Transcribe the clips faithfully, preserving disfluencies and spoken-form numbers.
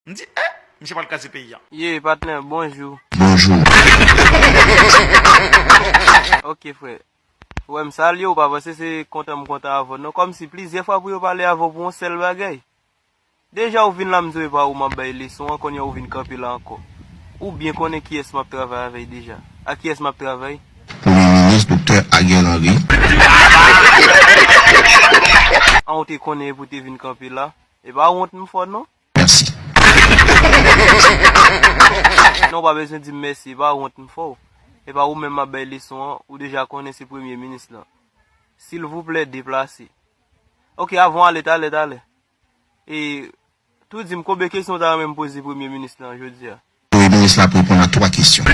M di, eh, misye pral kraze peyi a. Ye, patnè, bonjou. Bonjou. Ok, frè. Ou wè m salye w, ou pa panse se kontan m kontan avè w non. Kòmsi plizyè fwa pou yo pale avè w pou yon sèl bagay. Deja ou vin la m di w e pa ou m ap bay leson an, kounye a ou vin kanpe la ankò. Ou byen konnen kiyès m ap travay avè l deja. Ak kiyès m ap travay? Premye minis Doktè Ariel Henry. An ou te konnen epi w te vin kanpe la. E pa wont m fè w non. Mèsi. Non, ou pa bezwen di m mèsi, e pa wont m fè w. E pa ou menm m ap bay leson an, ou deja konnen se premye minis lan. Silvouplè, deplase. Ok, avan w ale, talè, talè. E, tou di m, konbyen kesyon w ta renmen m poze premye minis lan jodi a? Premye minis la ap reponn a twa kesyon.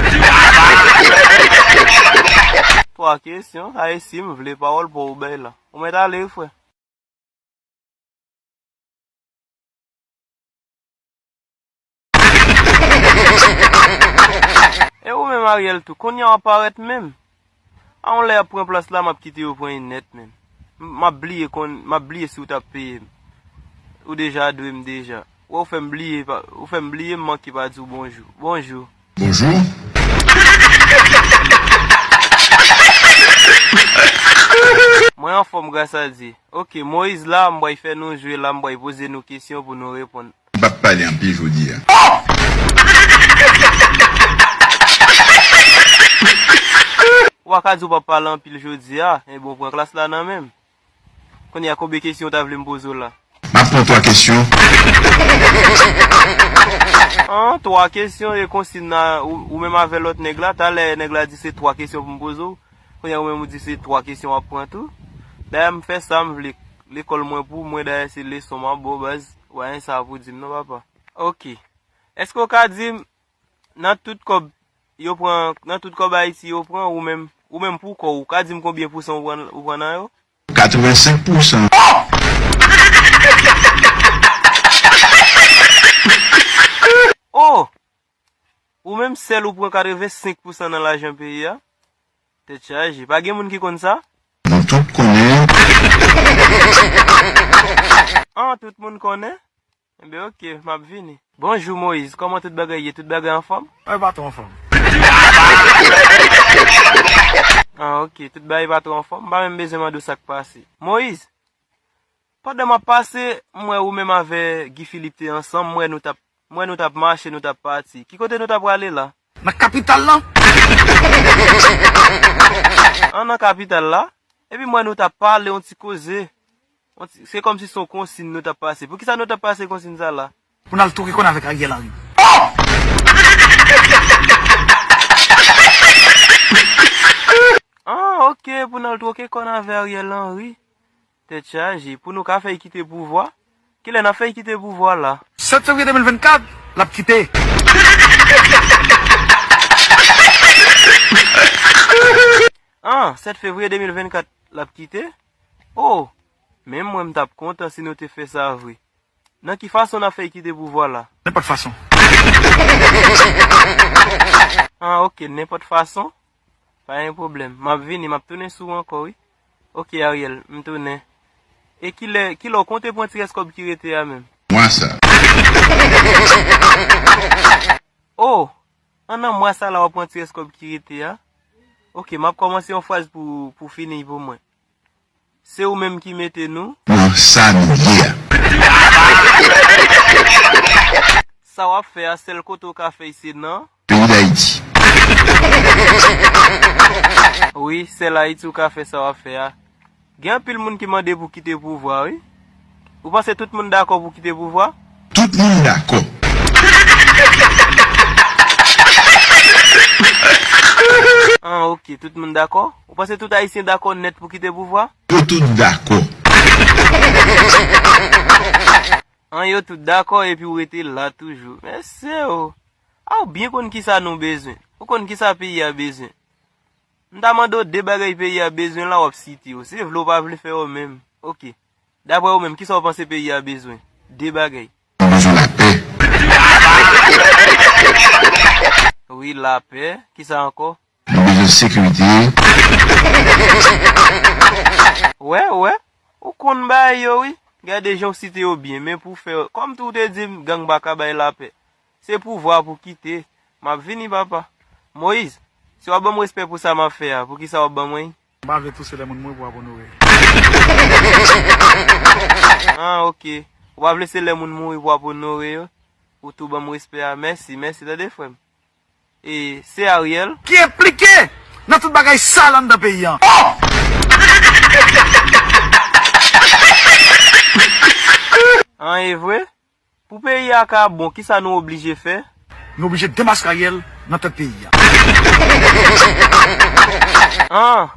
Twa kesyon? Sa e si m vle pawòl pa w bay la. Ou mèt ale wi, frè. E ou menm Ariel tou, kounye a w ap parèt menm. A yon lè y ap pran plas la, m ap kite yo pran li nèt menm. M ap bliye konn, m ap bliye si w t ap peye m. Ou deja dwe m deja. Wè ou fè m bliye, ou fè m bliye m manke pa di w bonjou. Bonjou. Bonjou. Mwen anfòm gras a Dye. Ok, Moyiz la, m pral fè nou jwe la, m pral poze nou kesyon pou nou reponn. M p ap pale anpil jodi a. Ou pa ka di w p ap pale anpil jodi a, enben w pran klas la nan men m. Kounye a konbyen kesyon w ta vle m poze w la? M ap pran twa kesyon. An, twa kesyon e konsign nan, ou, ou menm avè lòt nèg la, talè nèg la di se twa kesyon pou m poze w. Kounye a ou menm ou di se twa kesyon w ap pran tou. Dayè m fè sa m vle. Lekòl mwen pou mwen, dayè se leson m ap ba w baz. Ou pa gen sa pou di m non papa. Ok. Èske w ka di m nan tout kòb yo pran, nan tout kòb Ayiti yo pran, ou menm, ou menm pou kò w, ou ka di m konbyen pousan ou pran, ou pran nan yo? Katrevensenk pousan. Oh! Ou menm sèl ou pran katrevensenk pousan nan lajan peyi a? Tèt chaje. Pa gen moun ki konn sa? Nou tout konnen. An, tout moun konnen? Enben ok, m ap vini. Bonjou Moyiz, kòman tout bagay ye? Tout bagay anfòm? Bagay pa twò anfòm. Ah ok, tout bagay pa twò anfòm. M pa menm bezwen mande w sa k pase. Moyiz, pandan m ap pase, m wè ou menm avè Guy Philippe te ansanm, m wè nou t ap, m wè nou t ap mache, nou t ap pati. Ki kote nou t ap prale la? Nan kapital lan. An nan kapital la? Epi m wè nou t ap pale yon ti koze. Yon ti, se kòmsi se yon konsign nou t ap pase. Poukisa nou t ap pase konsign sa la? Pou n al twoke kòn avèk Ariel Henry. Ah, ok, pou n al twoke kòn avè Ariel Henry. Tèt chaje. Pou nou ka fè l kite pouvwa. Kilè n ap fè l kite pouvwa la? Sèt fevriye de mil vennkat, l ap kite. Ah, sèt fevriye de mil vennkat, l ap kite? Oh! Menm mwen m t ap kontan si nou te fè sa vre. Nan ki fason n ap fè l kite pouvwa la? Nenpòt fason. Ah, ok, nenpòt fason. Pa gen pwoblèm. M ap vini, m ap tounen sou ou ankò, wi. Ok, Ariel, m tounen. E kilè, kilè w konte pran ti rès kòb ki rete a menm? Mwa sa. Oh! An nan mwa sa la w ap pran ti rès kòb ki rete a? Ok, m ap kòmanse yon fraz pou, pou fini pou mwen. Se ou menm ki mete nou. Nan sa nou ye a. Sa w ap fè a, sèl kote w ka fè l se nan. Peyi Dayiti. Wi, sèl Ayiti ou ka fè sa w ap fè a. Gen anpil moun ki mande pou kite pouvwa, wi. Ou panse tout moun dakò pou kite pouvwa? Tout moun dakò. Ah, ok, tout moun dakò? Ou panse tout Ayisyen dakò nèt pou kite pouvwa? Yo tout dakò. An yo tout dakò epi w rete la toujou. Mesye o. A w byen konn kisa nou bezwen. Ou konn kisa peyi a bezwen. M ta mande w de bagay peyi a bezwen la w ap site yo. Se vle w pa vle fè yo menm. Ok. Daprè ou menm, kisa w panse peyi a bezwen? De bagay. Nou bezwen lapè. Wi, lapè. Kisa ankò? Nou bezwen sekirite. Wè, wè. Ou konn bagay yo, wi. Gade jan w site yo byen, men pou fè, kòm tou w te di m, gang pa ka bay lapè. Se pouvwa pou kite. M ap vini, papa. Moyiz, si w ap ban m respè pou sa m ap fè a, poukisa w ap ban mwen? M pa vle tou se lè moun mouri pou w ap onore. Ah, ok. Ou pa vle se lè moun mouri pou w ap onore yo? Ou tou ban m respè a. Mèsi, mèsi, tande, frè m. E, se Ariel ki enplike nan tout bagay sal anndan peyi an. Oh! An, e vre? Pou peyi a ka bon, kisa nou oblije fè? Nou oblije demaske Ariel nan tèt peyi a. An,